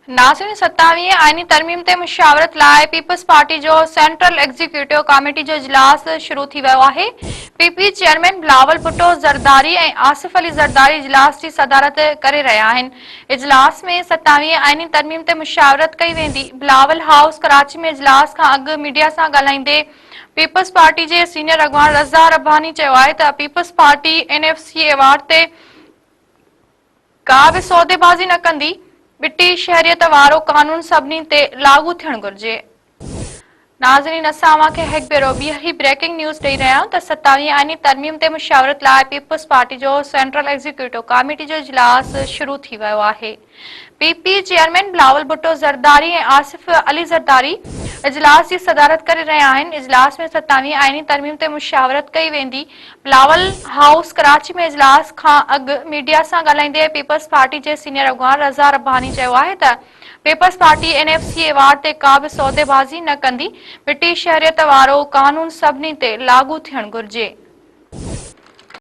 ناظرين ستاويهين آئيني ترميم تي مشاورت لاء پيپلز پارٽي جو سينٽرل ايگزيڪيوٽو ڪاميٽي جو اجلاس شروع ٿي ويو آهي. P P chairman Bilawal Bhutto Zardari ۽ Asif Ali Zardari اجلاس جي صدارت ڪري رهيا آهن. اجلاس ۾ ستاويهين آئيني ترميم تي مشاورت ڪئي ويندي. بلاول هائوس ڪراچي ۾ اجلاس کان اڳ ميڊيا سان ڳالهائيندي پيپلز پارٽي جي سينيئر اڳواڻ رضا رباني چيو آهي ته Peoples Party N F C award تي ڪا به سوديبازي نه ڪندي، ٻٽي شهريت وارو قانون سڀني تي لاڳو ٿيڻ گهرجي. ناظرين اسان اوهان کي هڪ ڀيرو ٻيهر هي بريڪنگ نيوز ڏئي رهيا آهيون ته ستاويهين آئيني ترميم تي مشاورت لاء پيپلز پارٽي جو سينٽرل ايگزيڪيوٽو ڪاميٽي جو اجلاس شروع ٿي ويو آهي. P P chairman Bilawal Bhutto Zardari ۽ Asif Ali Zardari اجلاس جي صدارت ڪري رهيا آهن. اجلاس ۾ ستاويهين آئيني ترميم تي مشاورت ڪئي ويندي. بلاول هائوس ڪراچي ۾ اجلاس کان اڳ ميڊيا سان ڳالهائيندي پيپلز پارٽي جي سينيئر اڳواڻ رضا رباني چيو آهي ته Peoples Party N F C award تي ڪا به سوديبازي نه ڪندي، ٻٽي شهريت وارو قانون سڀني تي لاڳو ٿيڻ گهرجي.